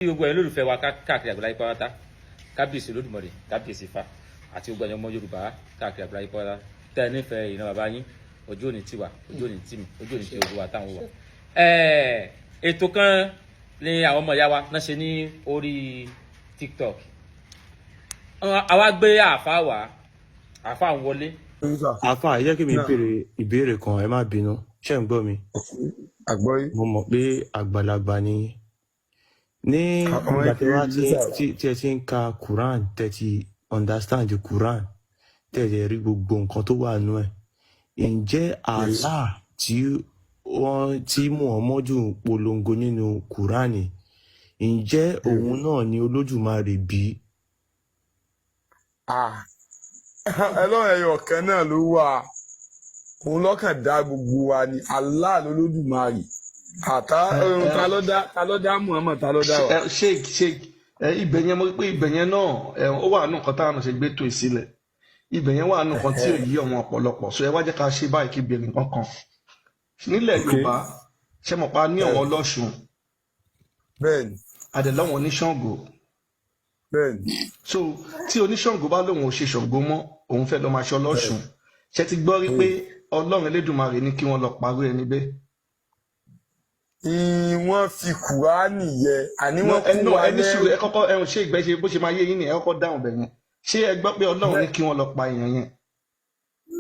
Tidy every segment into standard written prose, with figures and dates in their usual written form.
Gbogbo ẹ̀ lólùfẹ́ wa káàkiri àgbáláyé pátá, kábíyèsí Olódùmarè, kábíyèsí Ifá àti gbogbo ẹ̀yin ọmọ Yorùbá káàkiri àgbáláyé pátá tẹ́ ẹ nífẹ̀ẹ́ ìran bàbá yín, ojú òní tiwa, ojú òní tìmí, ojú òní ti ogun wa táwọn wà. Ètò kan ni àwọn ọmọ ìyá wa náà ṣe ní orí TikTok. Àwa gbé àáfà wá, àáfà ń wọlé. Àáfà, ẹ jẹ́ kí mi béèrè ìbéèrè kan, ẹ má bínú. Ṣé ń gbọ́ mi? Àgbọ́yé. Mo mọ̀ pé àgbàlagbà ni yín. Ní Ọmọ ìgbà tí kékeré wá ní tí sà. tí ẹ ti ń ka Quran, tẹ́ ti understand the Quran, tẹ́ ẹ rí gbogbo nǹkan tó wà nú ẹ̀, ǹjẹ́ Allah tí wọ́n tí Muhammadu ń polongo nínú Quran, ǹjẹ́ òun náà ni Olódùmarè bí? Ah, Ọlọ́run ẹyọ kan náà ló wà. Òun lọ́kàn dá gbogbo wa ni Allah lolódùmarè. Àtà ta ló dá Muhammad, ta ló dá wa? Sheik, sheik, ibẹ̀ yẹn, mo rí pé ibẹ̀ yẹn náà, ó wà nù nǹkan táwọn ṣe gbé tó ìsílẹ̀. Ibẹ̀ yẹn wà nù nǹkan tí ò yí àwọn ọ̀pọ̀lọpọ̀. So ẹ wá jẹ́ ká ṣe báyìí, kí béèrè nǹkan kan nílẹ̀ Yorùbá. Ṣé mo pa ní àwọn ọlọ́ṣun? Bẹ́ẹ̀ni. Àdẹ̀lọ́wọ̀n oníṣàngó. Bẹ́ẹ̀ni. So tí oníṣàngó bá lóun ò ṣe Ṣàngó mọ́, òun fẹ́ lọ máa ṣe ọlọ́ṣun, ṣe ti gbọ́ rí pé Ọlọ́run Elédùmarè ní kí wọ́n lọ parú ẹni bẹ́ẹ̀? Wọ́n fi Kùránì yẹ àní No, wọ́n ẹ kó no wa ẹ ní sùúrù. lẹ́rú. Ẹ kọ́kọ́ ẹhùn ṣé ìgbẹ́ ṣe bó ṣe máa yé yín ni. Ẹ kọ́kọ́ dáhùn bẹ̀ yẹn. Ṣé ẹ gbọ́ pé Ọlọ́run ní kí wọ́n lọ pa èèyàn yẹn?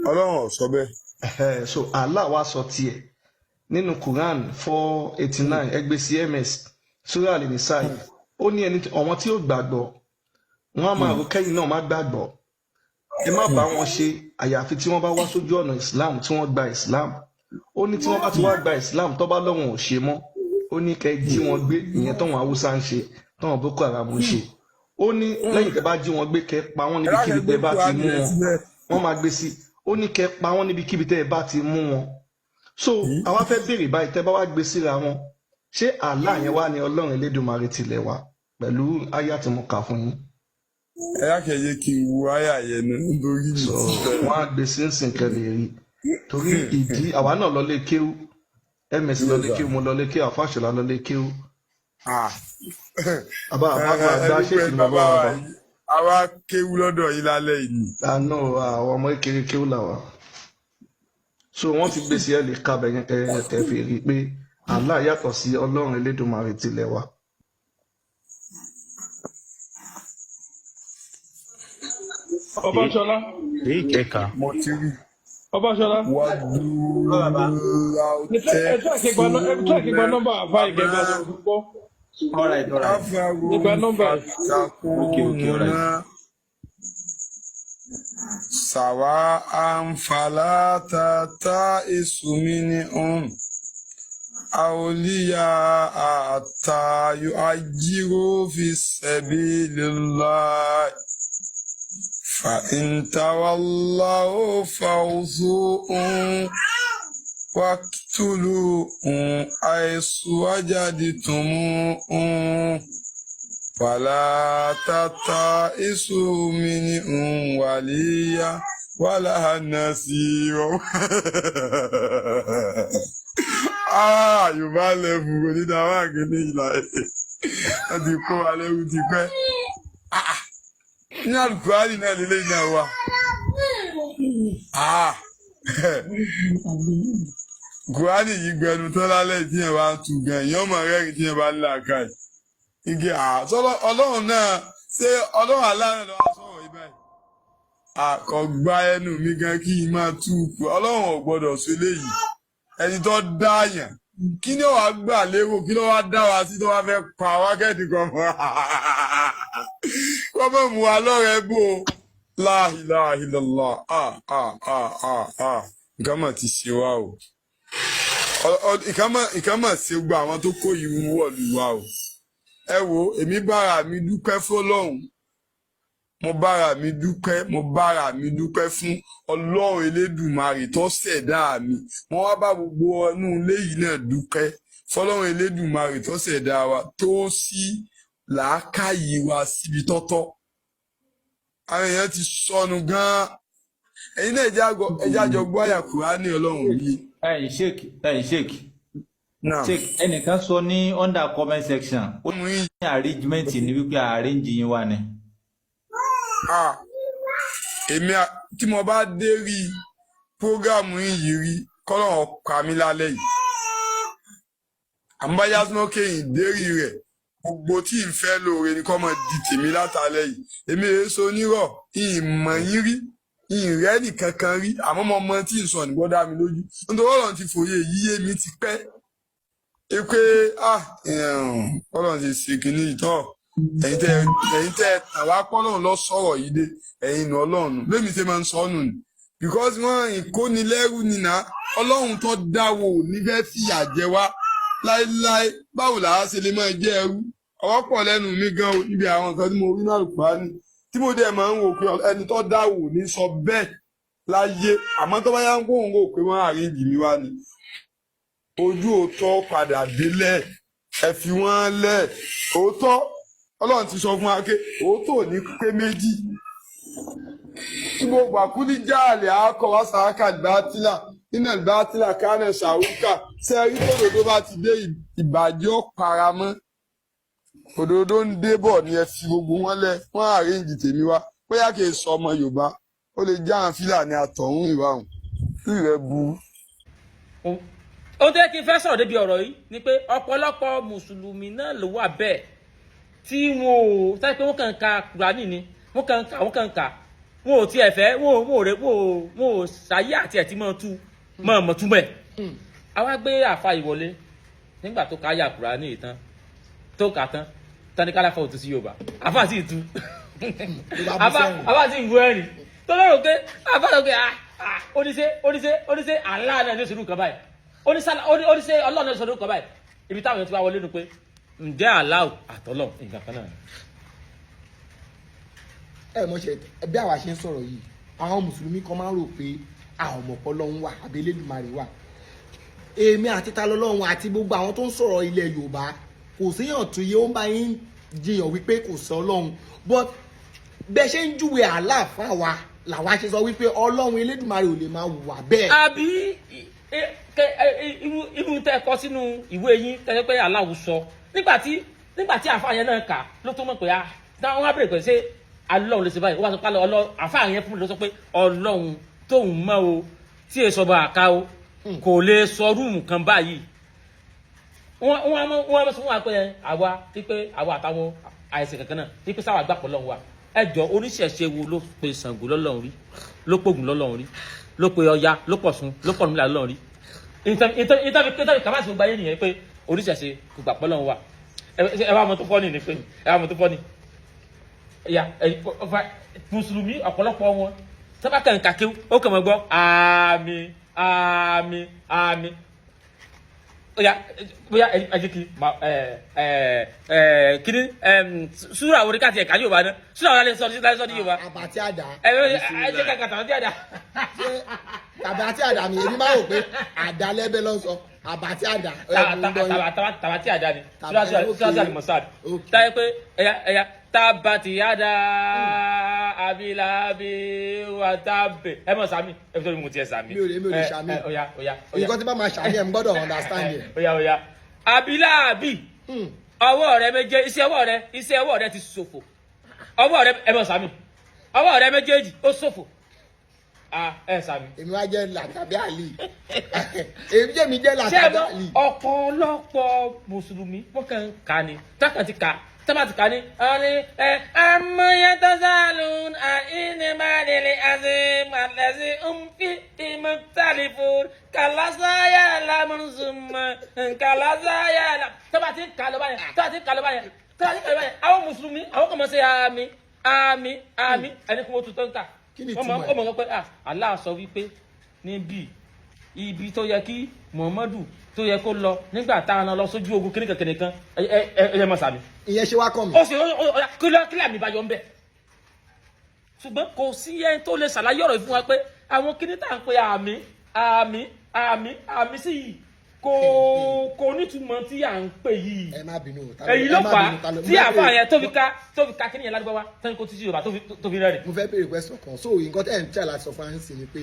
Ọlọ́run ò sọ bẹ́ẹ̀. Ẹhẹ́, so Allah wá sọ tiẹ̀ nínú Quran 489, ẹgbẹ́ CMS, Surah Al-Nisai. Ó ní ẹni àwọn tí ó gbàgbọ́, wọ́n á máa rò kẹ́yìn náà má gbàgbọ́, ẹ má bá wọn ṣe, àyàfi tí wọ́n bá wá sójú ọ̀nà Islam, tí wọ́n gba Islam. Ó ní tí wọ́n bá ti wá gba Islam, tó bá lọ́wọ́n ò ṣe mọ́, ó ní kẹ́ jí wọn gbé. Ìyẹn táwọn Haúsá ń ṣe, táwọn Boko Haram ń ṣe. Ó ní lẹ́yìn tẹ́ bá jí wọn gbé, kẹ́ pa wọ́n Ẹ láti níbikíbi gbé tẹ́ bá ti Kùránì mú yẹn wọn. síbẹ̀. Wọ́n máa gbé sí. Ó ní kẹ́ pa wọ́n níbikíbi tẹ́ ẹ bá ti mú wọn. So àwa fẹ́ béèrè báyìí, tẹ́ bá wá gbé síra wọn, ṣé Allah yẹn wá ní Ọlọ́run Elédùmarè tilẹ̀ wa pẹ̀lú àyá tí mo kà fún yín? Ẹ yá kẹ́ yé kí n wo àyà yẹn náà nítorí mi So ti fẹ́. wọ́n á gbé sí nsìn kẹ́ lè rí, torí ìdí àwa náà lọ lé kéwú, ms lọ lé kéwú, mo lọ lé kéwú, àfàṣọlá lọ lé kéwú. Ah. Àbá àbá àgbà Ẹ ṣèkì dúpẹ́ ní bàbá bàbá wa wa bá. yìí. Àwa kéwú lọ́dọ̀ yìí lálẹ́ yìí ni. Àánú àwọn ọmọ kékeré kéwú làwà. So wọ́n ti gbé sí, ẹ lè kábẹ yẹn kẹ́ fi rí i pé Allah yàtọ̀ sí Ọlọ́run Elédùmarè tilẹ̀ wa. Ọbaṣọlá. Èyí kẹka. Mo ti rí. Ọbaṣọlá. Wàdú Ẹ tẹ́ kí gba nọ́mbà àfa ìgẹ̀gẹ̀ sọ̀rọ̀ gbọ́. All right, all right. Káfàrú Ẹ gba nọ́mbà ẹ̀. Okay, all right. Fatakùnà sàwà ànfàlà tata ìsúnmí àwòlíyà àtàyò àjírò fi sabilillah fa intawallaw fawzuhum waqtuluhum haythu wajadtumuhum wala tataisu minhum waliya wala nasira. Ah, Yorùbá lẹ́bù kò ní dáwọ́ àgbélé ìlà ẹ̀ wọ́n ti kó wa lẹ́rú ti pẹ́. Ah, ní Àlùkùránì náà lélẹ́yìn náà wà. Ah, Kùránì yìí gbẹnu tán lálẹ́ tí yẹn bá ń tu gan, èèyàn mọ̀ rẹ́rìn tí yẹn bá ń là ká ẹ̀. Igi àsọlọ Ọlọ́run náà, ṣé Ọlọ́run aláàánú lọ́wọ́ sọ̀rọ̀ yìí báyìí? Àkọ́gbá ẹnu mi gan kí n máa tú u. Ọlọ́run ò gbọ́dọ̀ sọ eléyìí. Ẹni tó dá yàn, kí ni wàá gbà lérò? Kí ló wá dá wa sí tó wá fẹ́ pa wákẹ́tì kan mọ́? Kọ́ mọ̀ mú wa lọ́rẹ̀ẹ́ bò ó. La ilaha illallah. Ah, ah, ah, ah, ah. Nǹkan mà ti ṣe wá o. Nǹkan mà ṣe gbogbo àwọn tó kó ìwú wọ̀lú wa o. Ẹ wo, èmi bára mi dúpẹ́ fọ́lọ́run. Mo bára mi dúpẹ́, mo bára mi dúpẹ́ fún Ọlọ́run Elédùmarè tó ṣẹ̀dá mi. Mo wá bá gbogbo inú ilé yìí náà dúpẹ́ fọ́lọ́run Elédùmarè tó ṣẹ̀dá wa, tó sí làákàyè wa síbi tọ́tọ́. Àwọn èèyàn ti sọnù gan-an. Ẹ̀yin náà, ẹ jẹ́ àjọ gbọ́ àyà Kùránì Ọlọ́run yìí. Ẹ̀yin sheik, ẹ̀yin sheik. Náà Sheik, ẹnìkan sọ ní under comment section, ó mú yín. ní arrangement ni wípé arrange yín wà ní. Ah, èmi tí mo bá dé rí prógámù yín yìí rí, kọ́lọ́run pa mí lálẹ́ yìí. Àmúbáyá smoking dérí rẹ̀, gbogbo tí n fẹ́ lóore ni kọ́ mọ di tèmi látàlẹ́ yìí. Èmi èé so onírọ̀, ìmọ̀ yín rí, ìrẹ́ nìkankan rí, àmọ́ mo mọ tí n sọ nígbọ́ dá mi lójú, nítorí Ọlọ́run ti fòye yíyé mi ti pẹ́ ẹ pé Ọlọ́run ti ṣe kínní ìtọ́. Ẹ̀yin tẹ́ ẹ tàn wá pọ́lọ́run lọ sọ̀rọ̀ yìí dé ẹ̀yin nù Ọlọ́run nù lẹ́mi ṣe máa ń sọ nù ni, because wọ́n ìkónilẹ́rú nìna. Ọlọ́run tó dáwọ́ ní fẹ́ fìyà jẹ wá láéláé. Báwo làá ṣe lè máa jẹ́ ẹrú? Ọwọ́ pọ̀ lẹ́nu mi gan o níbi àwọn nǹkan tí mo rí náà Kùránì tí mo dẹ̀ máa ń wò pé ẹni tó dáwọ́ ní sọ bẹ́ẹ̀ láyé. Àmọ́ tó bá yá ń kóhun rò pé wọ́n àríjì mi wá ni, ojú òótọ́ padà délẹ̀, ẹ fi wọ́n lẹ̀. Òótọ́ Ọlọ́run ti sọ fún wa pé òótọ́ ò ní pé méjì. Tí gbogbo àkúlí jáàlì àákọ wá sàákà ìbátìlà nínú ìbátìlà kánẹ sàrúkà sẹrí, tòdòdó bá ti dé, ìbàjẹ́ ọ̀paramọ́. Òdodo ń dé bọ̀ ni. Ẹ fi gbogbo wọn lẹ̀, wọ́n àríǹjì tèmi wá. Bóyá kì í sọ ọmọ Yorùbá, ó lè já àwọn Fílàní àtọ̀hún ìwà hùn rẹ̀ bu. Ohun tó yẹ kí n fẹ́ sọ̀rọ̀ débi ọ̀rọ̀ yìí ni pé ọ̀pọ̀lọpọ̀ mùsùlùmí náà ló wà bẹ́ẹ̀ tí wọn ò sáré pé wọ́n kàn ń ka Kùránì ni, wọ́n kàn ń kà, wọ́n kàn ń kà, wọn ò tiẹ̀ fẹ́, wọn ò rẹ, wọn ò ṣàyè àti ẹ̀ tí mọ̀ tú mọ̀ mọ̀ túmọ̀ ẹ̀. Àwa gbé àfa ìwọlé nígbà tó ka àyà Kùránì yìí tán, tó kà tán tani kálá fọ òtún sí Yorùbá, àfa sì tú, àfa sì bu ẹ̀rìn tó lọ́rùn pé àfa sọ pé, ah ah, oníṣẹ́ oníṣẹ́ oníṣẹ́ Allah náà ní oṣù kan báyìí, oníṣẹ́ Ọlọ́run náà ní oṣù kan báyìí. Ibi táwọn èèyàn ti wá wọlé nu pé ǹjẹ́ Allah àtọ́lọ̀ nǹkan kan náà ni? Ẹ mọ̀ ṣe bí àwa ṣe ń sọ̀rọ̀ yìí, àwọn mùsùlùmí kan máa ń rò pé àwọn ọmọọ̀pọ̀ lọ́hún wà àbí Elédùmarè wà. Èmi àti ta lọ́lọ́run àti gbogbo àwọn tó ń sọ̀rọ̀ ilẹ̀ Yorùbá, kò síyàn tó yẹ ó ń bá yín jiyàn wípé kò sí Ọlọ́run, but bẹ́ẹ̀ ṣe ń júwe Allah fún àwa làwa ṣe sọ wípé Ọlọ́run Elédùmarè ò lè máa hùwà bẹ́ẹ̀. Àbí irú tẹ́ ẹ kọ sínú ìwé yín tẹ́ ẹ pé Allah sọ, nígbà tí àfa yẹn náà kà ló tó mọ̀ pé ah, táwọn wá bèrè pé ṣé Ọlọ́run lè ṣe báyìí, ó wá sọ pé Ọlọ́run àfa yẹn fún mi ló sọ pé Ọlọ́run tóun mọ́ o tí èso bá a ká o kò lè sọ rúùmù kan báyìí. Wọ́n á mọ̀ sọ fún wa pé àwa wípé àwa àtàwọn àìsàn kankan náà wípé sáwà gbàpọ̀ lọ́hùn wa. Ẹ jọ, oníṣẹ̀ṣe wo ló pe Ṣàngó lọ́lọ́run rí, ló pògùn lọ́lọ́run rí, ló pe Ọya, ló pọ̀ṣun, ló pọ̀ nílà lọ́lọ́run rí? Ìtàn kàmáàsì gbogbo ayé nìyẹn pé oníṣẹ̀ṣe kò gbàpọ̀ lọ́hùn wa. Ẹ wá mọ tó fọ́ ni ni pé ẹ wá mọ tó fọ́ ni ya ẹ mùsùlùmí, ọ̀pọ̀lọpọ̀ wọn sábà kàn kàkéw, ó kàn mọ́ gbọ́ àmín àmín àmín. Oya, bóyá ẹ jẹ́ kí ma ẹ ẹ ẹ kíní ẹ súrà orí káàtì ẹ̀ka Yorùbá náà, súrà orí alẹ́ sọ ní sọ ní Yorùbá. Àbàtì àdá. Ẹ ẹ jẹ́ ká kàtà ọtí àdá. Ṣé tàbí àti àdá mi? Èmi máa rò pé àdá lẹ́bẹ̀ ló ń sọ, àbàtì àdá. Ẹ mú un gbọ́ yín. Tàbátì àdá ni. Tàbá- Súrà okay. súrà Mosad. Okay. Táyé pé ẹ̀yà ẹ̀yà tábàtì àdá abilabi wa tábẹ̀ ẹ mọ̀ sàmì, ẹ fi tó ní mo tiẹ̀ sàmì. Mi ò lè sàmì. Ẹ oya oya oya. Nǹkan tí bá máa ṣàmì ẹ̀ ń gbọ́dọ̀ understand ẹ̀. Oya oya, abilabi, ọwọ́ rẹ méje, iṣẹ́ ọwọ́ rẹ ti ṣòfò. Ọwọ́ rẹ, ẹ mọ̀ sàmì, ọwọ́ rẹ méjèèjì ó ṣòfò. Ah, ẹ sàmì. Èmi wá jẹ́ làtàbí àlì, èmi jẹ́ mi jẹ́ Ṣé ẹ làtàbí mọ̀ àlì. ọ̀pọ̀lọpọ̀ mùsùlùmí wọ́n kàn ń kà ní tákàn ti kà tábà ti kà ní ọ̀ní ẹ amúyẹ́tọ́sálùn àìníbàdìlẹ̀ àti màlẹ́sí ńfi ìmọ̀tàlífò kàlásáyà lámùsùmọ̀ kàlásáyà lá. Tábà ti ń kà lọ báyẹn, tábà ti ń kà lọ báyẹn, tábà ti ń kà lọ báyẹn, àwọn mùsùlùmí àwọn kan máa ṣe àmín àmín àmín, ẹni kí wọ́n tún tó ń kà. Kí ni Wọ́n mọ̀ ìtumọ̀ ẹ̀? wọ́n mọ̀ pé ah, Allah sọ wípé níbí ibi tó yẹ kí Muhammadu tó yẹ kó lọ nígbà tá a lọ sójú ogun kíníkan kíníkan, ẹ ẹ ẹ ẹ mọ sàmì. Ìyẹn ṣe wá kàn mí. Ó sì ó kí làmì bá yọ ń bẹ, ṣùgbọ́n kò sí ẹni tó lè ṣàlàyé ọ̀rọ̀ yìí fún wa pé àwọn kíní tá à ń pe àmín àmín àmín àmín sí yìí kò nítumọ̀ tí à ń pè yìí. Ẹ má bínú o, Èyí ẹ ló má fà á bínú, tí mo fẹ́ àfa yẹn tó fi ka kíní yẹn ládùúgbò wa tẹ́ni kó títí Yorùbá tó fi rẹ́rìn. Mo fẹ́ béèrè question kan. So nǹkan tẹ́ ẹ̀ ń tẹ̀ láti sọ fún wa ń sìn ni pé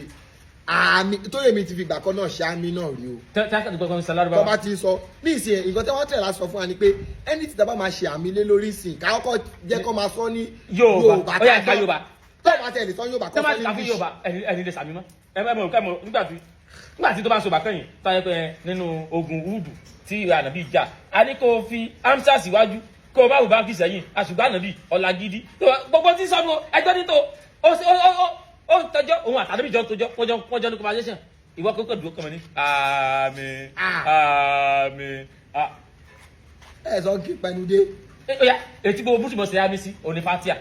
Àmín tó yẹ mi ti fi ìgbà kan náà ṣe àmín náà rí o. Tí a kàn gbọ́dọ̀ ń sọ Tó lárúbáwá. bá ti sọ ní ìsìn, nǹkan tí wọ́n tẹ̀ láti sọ fún wa ni pé ẹni tí dábàá máa ṣe àmín lé lórí ìsìn, ká kọ́kọ́ jẹ́ kó máa sọ ní Yorùbá. Ó yá, ká ká gbọ́. Yorùbá. Tó bá tẹ̀ lè sọ Yorùbá, tẹ́ kó bá sọ ti ní kà fún English. Yorùbá, ẹni lè sàmì mọ́. Ẹ mọ̀ nígbà tí tó bá ń sọ bàkẹ́yìn tó yẹ pé nínú ogun Uhudu tí ànábì jà, a ní kó o fi amsa síwájú, kó o bá wù bá kì sẹ́yìn, àṣùgbọ́n ànábì ọ̀làgídí gbogbo tí sọnù ẹjọ́ nítò ó tọjọ́ òun àtànábì jọ ń tojọ́, wọ́n jọ ní conversation. Ìwọ kókò dúró kọ́mọ ní àmín, àmín. Ẹ sọ kí pẹnu dé. Ó yá, etí gbogbo bùsùn bọ̀ sí àmì sí òní fatia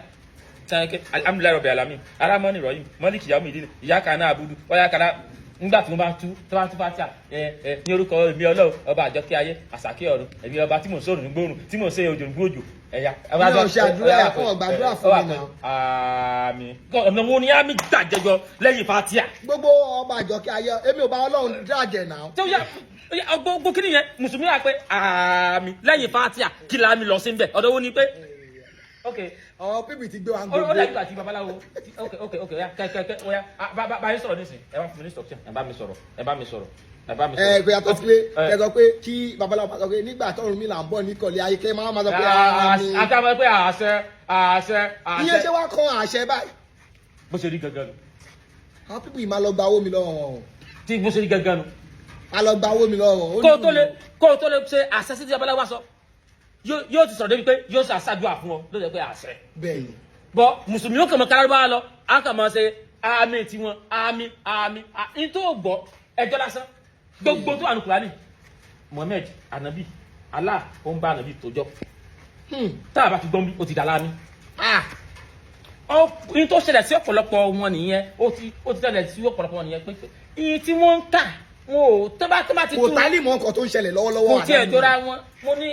sẹ́yìn alhamdulillahi rabbil alamin aramani rahim maliki yaomi dini iyyaka na'budu wa iyyaka na. Nígbà tí wọ́n bá tú tí wọ́n bá tú fatia ẹ ẹ ní orúkọ èmi Ọlọ́run ọba àjọkẹ́ ayé, àsàkẹ́ ọ̀run, èmi ọba tí mò ń sọ̀rọ̀ nígbòrùn, tí mò ń ṣe òjò nígbòjò ẹ̀yà. Mi ò ṣe àdúrà fún ọgbàdúrà fún mi náà. Àmín. Ọ̀nà wo ni àmì gbàjẹjọ lẹ́yìn fatia? Gbogbo ọba àjọkẹ́ ayé, èmi ò bá Ọlọ́run dàjẹ́ náà. Tí ó yá gbogbo kí nìyẹn? Mùsùlùmí wà pé àmín lẹ́yìn fatia, kí làmì lọ sí ń bẹ̀? Ọ̀dọ̀ wo ni pé ok? Àwọn pípì ti gbé wa Ó gbogbo. dàbí àti babaláwo. Ok, oya, kẹ kẹ kẹ, oya, bá yín sọ̀rọ̀ nísìn. Ẹ bá fún mi ní instruction, ẹ bá mi sọ̀rọ̀, ẹ bá mi sọ̀rọ̀, ẹ bá mi sọ̀rọ̀. Ẹ pé yàtọ̀ sí pé kẹ sọ pé kí babaláwo bá sọ pé nígbà tọrùn mi là ń bọ̀ níkọ̀lẹ́ ayé, kẹ́ máa ma sọ pé àmín. Àti àwọn pé àṣẹ, àṣẹ, Ìyẹn àṣẹ. ṣé wàá kan àṣẹ báyìí? Bó ṣe rí gangan nu. Àwọn pípì yìí máa lọ gba owó mi lọ́wọ́ wọn o. Tí bó ṣe rí gangan nu. Máa lọ gba owó mi lọ́wọ́ wọn. Kó o tó lè ṣe àṣẹ sí ti babaláwo bá sọ, yóò ti sọ̀rọ̀ débi pé yóò ṣe àṣàdúrà fún ọ ló jẹ́ pé àṣẹ. Bẹ́ẹ̀ ni. Bọ mùsùlùmí ó kàn mọ káràbá lọ, á kàn mọ ṣe àmín tiwọn, àmín, àmín ní tó gbọ́ ẹjọ́ lásán. Gbogbo tó wà ní Kùránì, Muhammed anabi Allah ó ń bá anabi tójọ́. Tá a bá ti gbọ́n bí ó ti dà láàmì. Ní tó ṣẹlẹ̀ sí ọ̀pọ̀lọpọ̀ wọn nìyẹn. Ó ti ṣẹlẹ̀ sí ọ̀pọ̀lọpọ̀ wọn nìyẹn pé iye tí wọ́n ń kà, wọn ò tó bá ti Kò tú tálì mọ́ nǹkan tó ń ṣẹlẹ̀ lọ́wọ́lọ́wọ́. Kò tiẹ̀ àná jọra wọn. Mo ní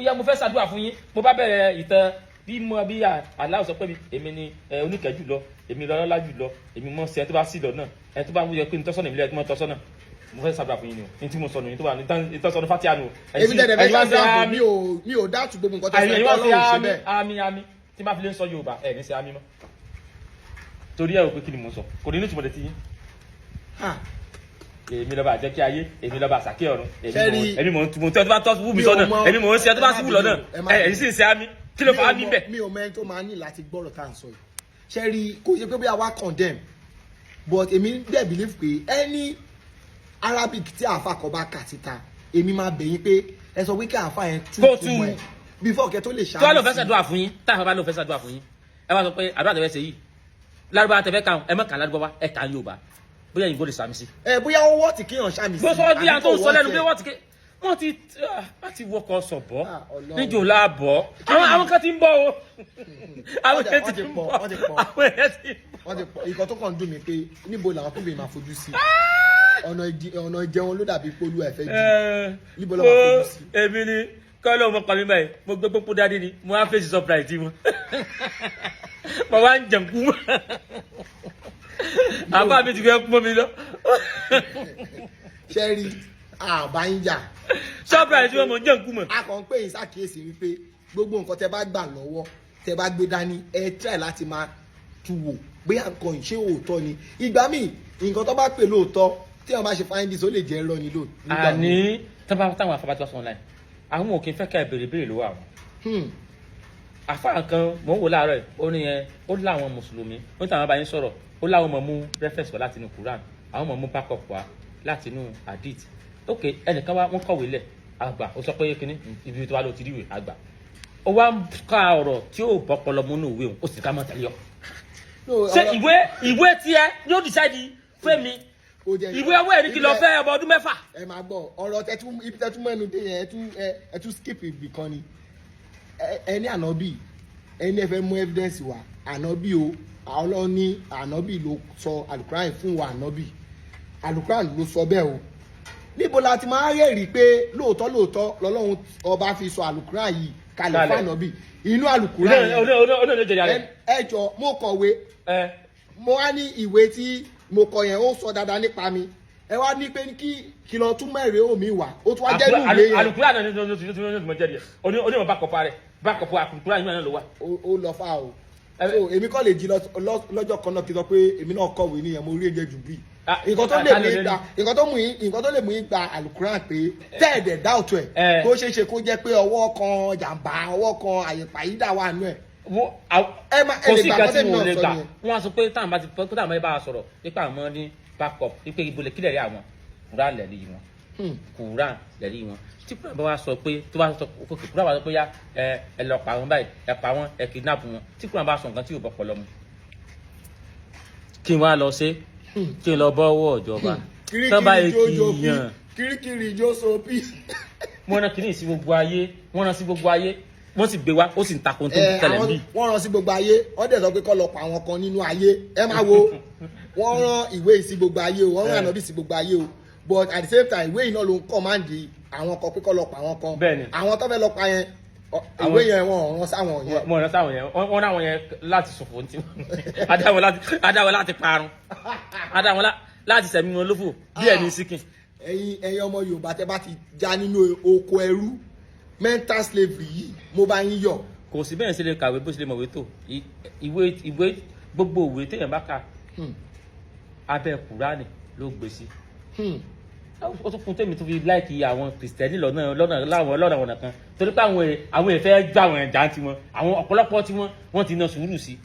ya mo fẹ́ ṣàdúrà fún yín, mo bá bẹ̀rẹ̀ ìtàn bí mo bí Allah sọ pé èmi ni oníkẹ́ jùlọ, èmi lọ́lọ́lá jùlọ, èmi mọ̀ sí ẹ tó bá sí lọ náà, ẹ tó bá wúyẹ pé nítọ́sọ́nà ìbílẹ̀ ẹ tó mọ̀ tọ́sọ́nà. Mo fẹ́ ṣàdúrà fún yín ni o, ní tí mo sọ nù ní tó bá ní tọ́sọ́nà fatia nù. Èmi tẹ̀lé fẹ́ ṣàdúrà fún, mi ò dáàtú gbogbo nǹkan tó Àyè ṣẹlẹ̀ wọ́n ṣe Ọlọ́run ṣe àmín bẹ́ẹ̀. Àmín, àmín tí bá fi lè ń sọ Yorùbá ẹ̀ ní ṣe àmín mọ́, torí ẹ ò pé kí ni mo sọ kò ní nítumọ̀ létí yín. Èmi lọ́ba àjẹkí ayé, èmi lọ́ba àsàkí ọ̀run, èmi mò ń tu mo tí ọtí bá tọ́ wù mí sọ́nà, èmi mò ń ṣe ọtí bá sí wù lọ́nà. Ẹ ẹ̀yin sì ń ṣe àmín, kí ló fà á níbẹ̀? Mi ò mọ ẹni tó máa ní láti gbọ́rọ̀ tá à ń sọ yìí. Ṣe rí, kò ṣe pé bóyá wá condemn, but èmi dẹ̀ believe pé any Arabic tí àáfà kan bá kà síta, èmi máa bẹ̀ yín pé ẹ sọ pé kí àáfà yẹn tú Kó tú. túmọ̀ ẹ̀ before kẹ́ tó lè Tí wàá lọ fẹ́ ṣàmì sí. ṣàdúrà fún yín, táwọn bá lọ fẹ́ ṣàdúrà fún yín, ẹ wá sọ pé àdúrà tẹ́fẹ́ ṣe yìí, lárúbáwá tẹ́fẹ́ kàn, ẹ má kàn lárúbáwá, ẹ kàn Yorùbá, bóyá yìí gbọ́dọ̀ sàmì sí. Ẹ bóyá ó wọ́ọ̀tì kéèyàn ṣàmì sí. Bó sọ bí àbí àwọn tó ń kò sọ lẹ́nu wọ́ọ̀tì pé ẹ̀. wọ́n ti wọkọ̀ sọ̀bọ̀ Ah, Ọlọ́run. níjò láàbọ̀, àwọn kan ti ń bọ̀ o, àwọn Wọ́n kan ti ti ń pọ̀, bọ̀, wọ́n ti pọ̀. àwọn kan ti ń bọ̀. Wọ́n ti pọ̀. Ìkan tó kàn ń dùn mí pé níbo làwọn tó lè máa fojú sí ọ̀nà ìjẹun ló dàbí polú ẹ̀fẹ́ jù. Níbo ló máa fojú sí? Èmi ni kọ́lọ́ ọmọ pa mi báyìí, mo gbé pópó dání ni mo wá fèsì surprise tí wọn mo wá ń jẹun kú mọ́, àbá mi ti fẹ́ kú mọ́ mi lọ. Ṣe rí àbá ń jà. Surprise tí wọn mọ̀ ń jẹun kú mọ́. A kàn ń pè yín ṣàkíyèsí wípé gbogbo nǹkan tẹ bá gbà lọ́wọ́, tẹ bá gbé dání, ẹ try láti máa tu wò bóyá nǹkan yìí ṣé òótọ́ ni. Ìgbà míì, nǹkan tó bá pè lóòótọ́, tí wọ́n bá ṣe findings, ó lè jẹ́ irọ́ ni lóò nígbà míì. Àní táwọn afábá tí wọ́n sọ online, àwọn ò kí ń fẹ́ ká ẹ béèrè béèrè lọ́wọ́ àwọn àfáà kan. Mò ń wò láàárọ̀ yìí, ó ní yẹn ó láwọn mùsùlùmí, ó ní táwọn bá yín sọ̀rọ̀, ó láwọn mọ̀ mú reference wá láti inú Quran, àwọn mọ̀ mú backup wá láti inú hadith. Ok, ẹnìkan wá, wọ́n kọ̀wé lẹ̀ àgbà, ó sọ pé kíní ibi tó wá ló ti ríwèé àgbà, ó wá ń ka ọ̀rọ̀ tí ó bọ́pọlọ mú nínú ìwé òun, ó sì ká mọ́ tẹ̀lé ọ. No, Ṣé ìwé tiẹ̀ yóò decide fún mi? Kò jẹ́ Ìwé ọwọ́ ẹ̀rí kìlọ̀ fẹ́ ọmọ ọdún 6. Ẹ máa gbọ́ ọ̀rọ̀ tẹ́tú, ibi tẹ́tú mẹ́nu dé yẹn, ẹ tún skip ibì kan ni. Ẹ ní ànábì, ẹ ní ẹ fẹ́ mú evidence wá. Ànábì o, Ọlọ́run ní ànábì ló sọ alukuran fún wa, ànábì alukuran ló sọ bẹ́ẹ̀ o. Níbo la ti máa rẹ́rìí pé lóòótọ́ lóòótọ́ lọ́lọ́run ọba fi sọ alukuran yìí kalẹ̀ Kalẹ̀. fún ànábì inú alukuran yẹn? Oní oní jẹjẹrẹ. Ẹ jọ, mo kọ̀wé, ẹ mo wá ní ìwé tí mo kọ yẹn, ó sọ dáadáa nípa mi. Ẹ wá ní pé kí lọ tún mẹ́rin omi wá, ó tún wá jẹ́ inú ìwé yẹn. Alukura náà ní oní oní mọ jẹrìí ẹ, oní oní mọ bákọ̀pọ̀ rẹ, bákọ̀pọ̀ alukura yìí náà ló wà. Ó lọ fà o. So èmi kọ́ lè jí lọ́jọ́ kan náà kí n sọ pé èmi náà kọ̀wé nìyẹn, mo rí èdè jù bí. Ah, Nǹkan tó ah, lè ta mú ló yín lè gba nǹkan tó lè mú yín gba alukuran pé tẹ́ẹ̀dẹ̀ dáùtù ẹ̀, kó ṣeé ṣe kó jẹ́ pé ọwọ́ kan jàǹbá, ọwọ́ kan àyèpàyídà wà nù ẹ̀. Ẹ Kò lè sí gbà nǹkan tí kọ́tẹ́mi mo náà lè sọ gbà. nìyẹn. Wọ́n á sọ pé táwọn bá ti pé táwọn bá a sọ̀rọ̀ nípa àwọn ní backup, wípé ibo lè kílẹ̀ rí àwọn Quran lẹ̀rí wọn. Quran lẹ̀rí wọn. Tí Quran bá wá sọ pé, tó bá sọ pé Quran bá sọ pé yá, ẹ lọ pa wọn báyìí, ẹ pa wọn, ẹ kidnap wọn, tí Quran bá sọ nǹkan tí yóò bọ̀ pọ̀lọ́ mu, kí n wá lọ ṣe, kí n lọ bọ́ ọwọ́ ìjọba tán bá Kirikiri jó kì í yàn. Kirikiri jó sopi. Wọ́n rán kìíní sí gbogbo ayé, wọ́n rán sí gbogbo ayé, wọ́n sì gbé wá, ó sì ń takò tó ń tẹ̀lé bí. Wọ́n rán sí gbogbo ayé, wọ́n dẹ̀ sọ pé kó lọ pa àwọn kan nínú ayé. Ẹ máa wo, wọ́n rán ìwé yìí sí gbogbo ayé o, wọ́n rán ànábì sí gbogbo ayé o, but at the same time, ìwé yìí náà ló ń command àwọn kan pé kó lọ pa àwọn kan. Bẹ́ẹ̀ni. Àwọn tó fẹ́ lọ pa yẹn, ìwé yẹn, wọn ò rán sáwọn yẹn. Wọ́n rán sáwọn yẹn, wọ́n rán àwọn yẹn láti ṣòfò ní tiwọn, adáwọn láti parun, adáwọn láti sẹ̀mí wọn lófò bí ẹni síkìn. Ẹ̀yin ọmọ Yorùbá, tẹ́ bá ti já nínú oko ẹrú mental slavery yìí, mo bá yín yọ̀. Kò sí bẹ́ẹ̀ ṣe lè kàwé, bó ṣe lè mọ̀wé tó, ìwé gbogbo òwe téèyàn bá kà, abẹ́ Kùránì ló gbé sí. Ó tún kún tèmi tó fi like àwọn Kìrìsìtẹ́nì lọ́nà láwọn lọ́nà ọ̀nà kan, torí pé àwọn èèfẹ́ gbà àwọn ẹ̀dá tiwọn, àwọn ọ̀pọ̀lọpọ̀ tí wọ́n ti na sùúrù sí.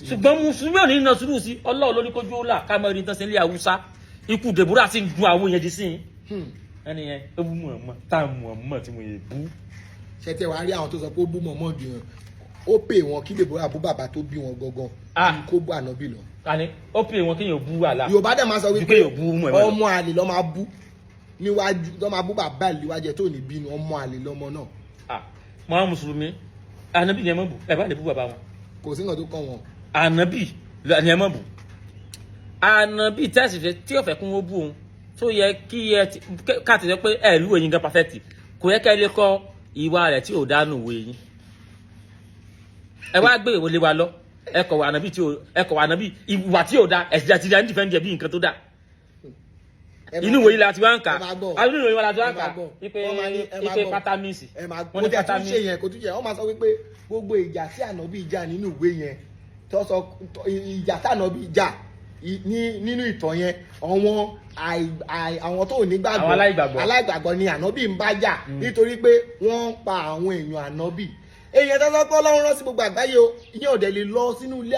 Ṣùgbọ́n mùsùlùmí ò ní na sùúrù sí. Ọlọ́run lórí kójú ó là ká mọ́ ẹni tán sí ilé Haúsá. Ikú Deborah sì ń dun àwọn èèyàn di sí i. Ẹni yẹn ó bú mọ̀ọ́mọ̀ tá a mọ̀ọ́mọ̀ tí mo yẹ bú. Ṣe tẹ wàá rí àwọn tó sọ pé ó bú mọ̀mọ́ jù yẹn, ó pè wọn kí Deborah bú bàbá tó bí wọn gangan kí kó bú ànábì lọ. Àní ó pè wọn kéèyàn bú àlà. Yorùbá dẹ̀ máa sọ Ju wípé kéèyàn bú mọ̀ ẹ̀ lọ. ọmọ àlè lọ́ máa bú níwájú, lọ́ máa bú bàbá ẹ̀ níwájú ẹ̀ tó ní bínú, ọmọ àlè lọ́mọ náà. Ah, mọ àwọn mùsùlùmí, ànábì ni ẹ mọ̀ bú, ẹ bá lè bú bàbá wọn. Kò sí nǹkan tó kàn wọ́n. Ànábì ni ẹ mọ̀ bú, ànábì tẹ́sí fẹ́ tí ọ̀fẹ́ kún ó bú òun tó yẹ kí ẹ káàtì sọ pé ẹ lú eyín gan perfect, kò yẹ kẹ́ ẹ lè kọ́ ìwà rẹ̀ tí ò dánù wo eyín. Ẹ wá gbé ìwé lé wa lọ, ẹ kọ̀ wà ànábì tí ò, ẹ kọ̀ wà ànábì ìwà tí ò da, ẹ̀sìn àti ìdá ní defend ẹ̀ bí nǹkan tó da. Inú ìwé yìí la ti wá ń kà. Ẹ máa gbọ́. Inú ìwé yìí la ti wá ń Ẹ kà máa gbọ́. wípé Wọ́n máa ní, ẹ máa wípé gbọ́. pátámìsì Ẹ máa wọ́n ní kó tẹ̀ tún pátámìsì. ṣe yẹn, kó tún ṣe yẹn. Wọ́n máa sọ wípé gbogbo ìjà tí ànábì jà nínú ìwé yẹn, tó sọ ìjà tí ànábì jà nínú ìtàn yẹn, àwọn àwọn tó ní gbàgbọ́, Àwọn aláìgbàgbọ́. aláìgbàgbọ́ ni ànábì ń bá jà, nítorí pé wọ́n ń pa àwọn èèyàn ànábì. Èèyàn tó sọ pé Ọlọ́run rán sí gbogbo àgbáyé o, ìyẹn ò dẹ̀ lè lọ sínú ilé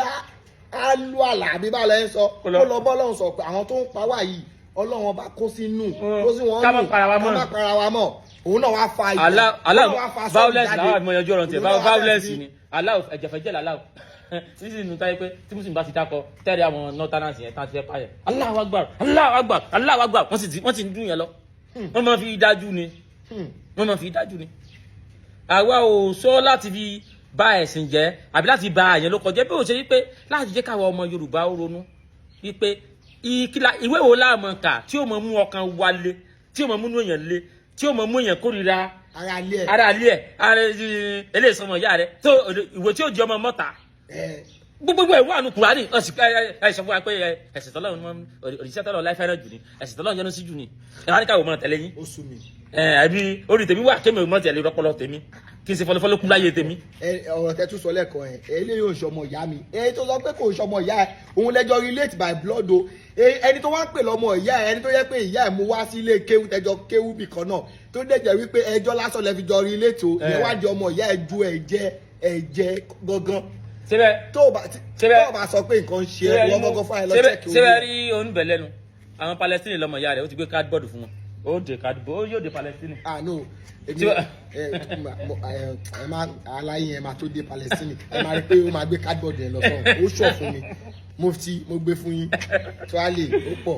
alu àlà àbí bá lẹ́ ń sọ, Kó lọ. kó lọ bọ́ Ọlọ́run sọ pé àwọn tó ń pa wá yìí, Ọlọ́run ọba kó sínú kó sí wọn Ká má nù, para wa ká mọ́. má para wa mọ́. Òun náà wá fa ìjà, Allah òun náà wá fa sọ́ọ̀bù violence jáde. làwọn àmọ́ yanjú ọ̀rọ̀ tiẹ̀. Òun náà wá Violence bẹ̀rẹ̀ sí. ni Allah, ẹ̀jẹ̀fẹ̀jẹ̀ làlá sísì nù táyé pé tí mùsùlùmí bá ti dákọ tẹ́lẹ̀, àwọn northerners yẹn tá ti fẹ́ pààyàn, Allahu Akbar, Allahu Akbar, Allahu Akbar, wọ́n sì ń dún yẹn lọ. Wọ́n máa fi dájú ni, wọ́n máa fi dájú ni. Àwa ò sọ láti fi bà ẹ̀sìn jẹ́ àbí láti bà àyàn ló kọjá, bí ó ṣe wípé láti jẹ́ káwa ọmọ Yorùbá ó ronú wípé ìwé wo láàmú kà tí ó mọ mú ọkàn wa le, tí ó mọ múnú èèyàn le, tí ó mọ mú èèyàn kórìíra ara ilé ẹ̀. Ara ilé ẹ̀, ara eléyìí sọmọ ìyá rẹ tó ìwé tí ó di ọmọ mọ́ta. Gbogbo ẹ̀ wà nù Kùránì. Ọ̀sìn ẹ sọ fún wa pé ẹ̀sìn tọ́lọ́ òrìṣẹ́ tọ́lọ́ láì fẹ́ràn jù ni, ẹ̀sìn tọ́lọ́ yọ́nú sí jù ni. Ẹ wá ní káwọn ọmọ tẹ̀lé yín. Ó sú mi. Ẹ àbí orí tèmi wà kémi ọmọ tẹ̀lé rọpọlọ tèmi, kí n ṣe fọlọfọlọ kú láyé tèmi. Ẹ ọ̀rọ̀ tẹ́ tún sọ lẹ́ẹ̀kan ẹ̀, eléyìí ò ń ṣọmọ ìyá mi. Èyí tó sọ pé kò ń ṣọmọ ìyá ẹ, òun lẹ́jọ́ relate by blood o. Ẹni tó wá ń pè lọ́mọ ìyá ẹ, ẹni tó yẹ pé ìyá ẹ mú wá sí ilé kéwú, tẹjọ kéwú bìkan náà, tó dẹ̀ jẹ́ wípé ẹjọ́ lásán lẹ fi jọ relate o, ìyẹn wá di ọmọ ìyá ẹ ju ẹ̀jẹ̀ ẹ̀jẹ̀ gangan. Síbẹ̀ Tó o bá tó o bá sọ pé nǹkan ń ṣe ẹ, wọ́n gángan fún ẹ lọ check orí síbẹ̀ ẹ. Rí oníbẹ̀ lẹ́nu àwọn Palestine lọ́mọ ìyá rẹ̀, ó ti gbé cardboard fún wọn, ó dé cardboard, ó yóò dé Palestine. Ah no, èmi ẹ ẹ ẹ má aláyé yẹn máa tó dé Palestine, ẹ máa rí pé ó máa gbé cardboard yẹn lọ sọ́run. Ó sọ fún mi, mufti, mo gbé fún yín tuale, ó pọ̀.